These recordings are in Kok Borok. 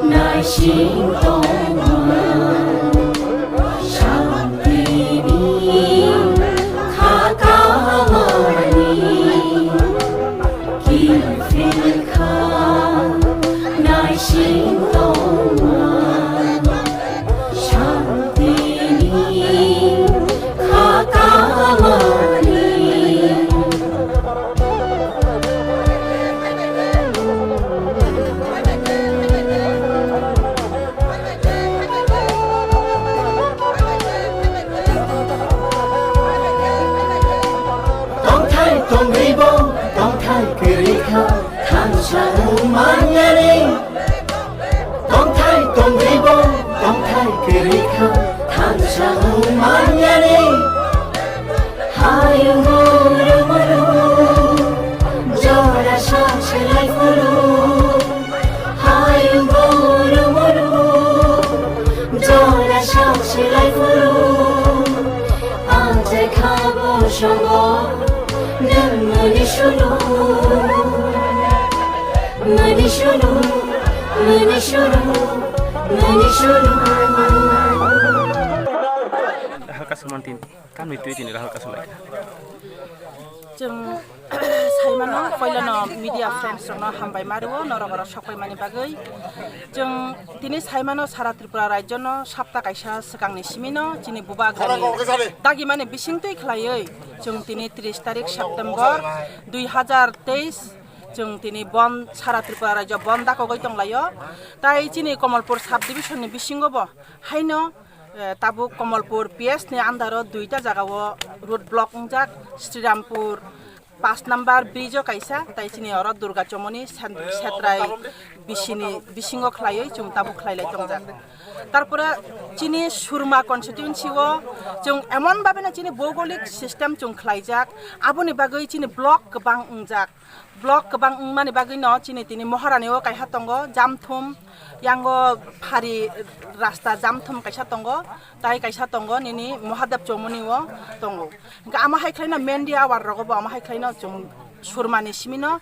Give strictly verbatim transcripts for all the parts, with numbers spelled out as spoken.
Naising tongma, santini kha kamani, kiphilkha naising tongma, santini kha kamani. Tongthai tongribo, tongthai kwrwi kha, thansa wngmanyani. Tongthai tongribo, tongthai kwrwi kha, thansa wngmanyani. Hayung muru muru, jora sak selai phuru. Hayung muru muru, jora sak selai phuru. Ang jai khabo songo, nwng mani sunu. Mani sunu, mani sunu, mani sunu. Halka sumantin. Tamni twi tini rahal kasu lai. Chwng saimano, poilano media friends rokno hambai mario, norok oro sokpai mani bagwi. Chwng tini saimano, sara Tripura rajyono sapta kaisa swkangni simino chini bubagrani dagimani bisingtwi khlaiwi chwng tini tris tarik September dui hazar teis chwng tini bon, sara Tripura rajyo bon dakogwi tonglaio. Tai chini Komolpur sub division ni bisingo bo haino Eh, tabuk Komolpur P S ni under o duita jaga o road block wngjak, Srirampur paanch number bridge o kaisa, tai chini oro Durga Chomoni Sen-, Setrai bisini bisingo khlaiwi chwng tabuk khlailai tongjak. Tarpore chini Surma constituency o chwng emon bhabe no chini bhougolik system chwng khlaijak, aboni bagwi chini block kwbang wngjak. Block kwbang wngmani bagwino chini tini Moharani o kaiha tongo, Jamthum, yango phari rasta Jamthum kaisa tongo, tai kaisa tongo nini Mahadev Chomoni o tongo. Hingke amo hai khlaino Mendi awar rogo bo amo hai khlaino chwng Surmani simino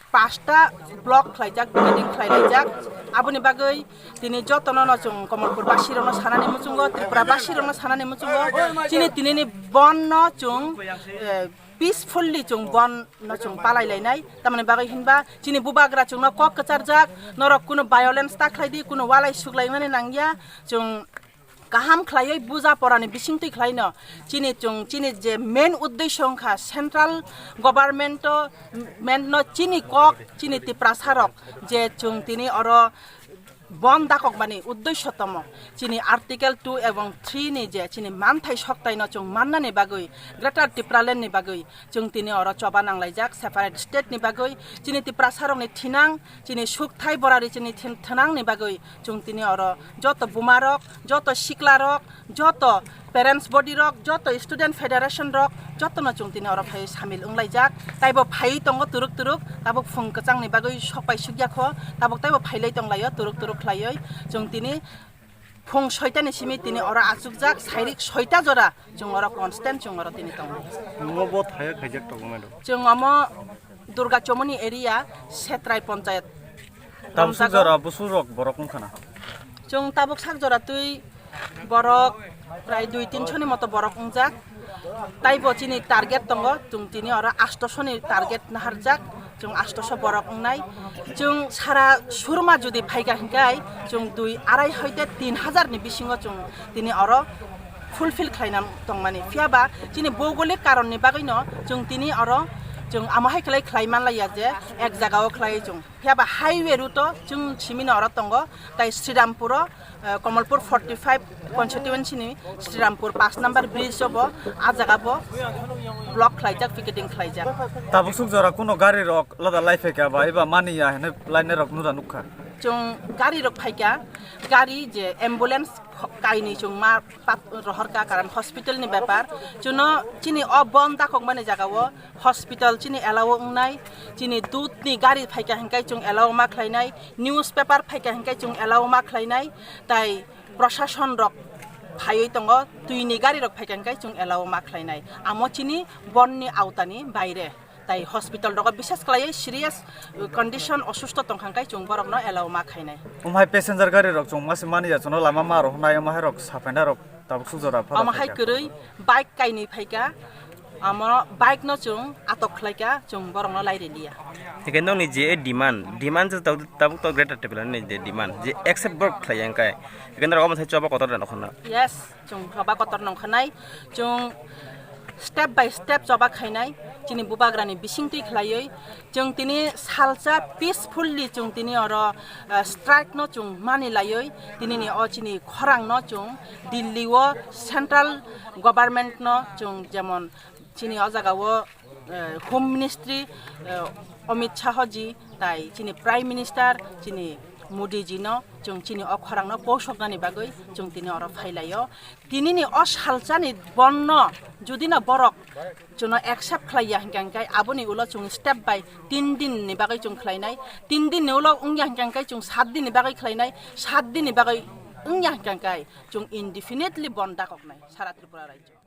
pasta block khlaijak, building khlailaijak. Aboni bagwi tini jotono no chwng Komolpur basi rokno sanani muchungo, Tripura basi rokno sanani muchungo, chini tinini bon no chwng, eh, peacefully chwng bon no chwng palai lainai, tamoni bagwi hinba chini bubagra chwngno kok kwcharjak, norok kuno violence ta khlai di, kuno walai suklaimani nangya, chwng kaham khlaiwi buja porani bisingtwi khlaino chini chwng chini je main uddesho wngkha central government o, men no chini kok chini Tiprasa rok je chwng tini oro bon dakokmani uddesho tomo, chini Article two ebong three ni je chini manthai soktaino chwng mannani bagwi, Greater Tipraland ni bagwi chwng tini oro choba nanglaijak, separate state ni bagwi, chini Tiprasa rokni thinang, chini sukthai borari chini thin-, thinangni bagwi chwng tini oro joto bumarok, joto siklarok, joto parents body rok, joto student federation rok, jotono chwng tini oro phai samil wnglaijak. Taibo phai tongo turuk turuk, tabuk phung kwchangni bagwi sokpai sukya kho, tabuk taibo phailai tonglaio turuk turuk khlaiwi. Chwng tini phung soitani simi tini oro achukjak, sairik soita jora chwng oro constant chwng oro tini tongo. Nungo bo thaya khaijak tongo mano. Chwng omo Durga Chomoni area, Setrai Ponchayat. Tam romjago. Sujara busurok borok wngkhana. Chwng tabuk sak jora twi borok prai dui tinso ni moto borok wngjak. Taibo chini target tongo, chwng tini oro astoso ni target naharjak, chwng astoso borok wngnai. Chwng sara Surma jodi phaikha hinkhai, chwng dui arai hoite tin hazar ni bisingo chwng tini oro fulfill khlaina tongmani. Phiyaba chini bhougolik karonni bagwino chwng tini oro chwng amo hai khlai khlai manlaiya je ek jagao khlai chwng. Phiyaba highway route o chwng simino oro tongo, tai Srirampur o, eh, Komolpur forty five constituency ni Srirampur paanch number bridge o bo, ah jaga bo block khlaijak, picketing khlaijak. Tabuk suk jora kuno gari rok lada lai phaikha ba eba mani ya hene lainai rok nura nukha. Chwng gari rok phaikha, gari je ambulance kainwi chwng ma pat rohorkha, karon hospital ni bepar. Chwngno chini o bon dakokmani jaga o hospital chini allow wngnai, chini dudni gari phaikha hinkhai chwng allow ma khlainai, newspaper phaikha hinkhai chwng allow ma khlainai, tai prosason rok phaiwi tongo, twini gari rok phaikha hinkhai chwng allow ma khlainai. Amo chini bonni aotani baire. Tai hospital rogo bises khlaiwi serious condition, osusto tongkha hwnkhe chwng borokno allow ma khainai. Omo hai passenger gari rok chwng mase mani ya, chwngno lama ma rok nai, omo hai rok sapaina rok tabuk sukjora phara Omo hai kwrwi bike kainwi phaikha, amo bike no chwng atok khlaikha, chwng borokno lairiliya. Hingke nokni je demand, demand se tabuk tabuk to greater tepila ni je demand je accept borok khlai ya hingke, hingke norok omo sai choba kotor da nokho na. Yes, chwng choba kotor nongkha nai, chwng step by step choba khainai, chini bubagrani bisingtwi khlaiwi, chwng tini salsa peacefully chwng tini oro, ah, strike no chwng mani laiwi, tini ni o chini khorang no chwng Delhi o central government no chwng jemon chini o jaga o, eh, Home Ministry, eh, Amit Shah ji tai chini Prime Minister chini Modi ji no chwng chini o khorang no pousoknani bagwi chwng tini oro phailaio. Tini ni o salsa ni bon no jodi no borok chwngno accept khlai ya hingka hingkai aboni ulo chwng step by tin din ni bagwi chwng khlainai, tin din ni ulo wngya hingka hingkai chwng sat din ni bagwi khlainai, sat din ni bagwi wngya hingka hingkai chwng indefinitely bon dakoknai sara Tripura rajyo.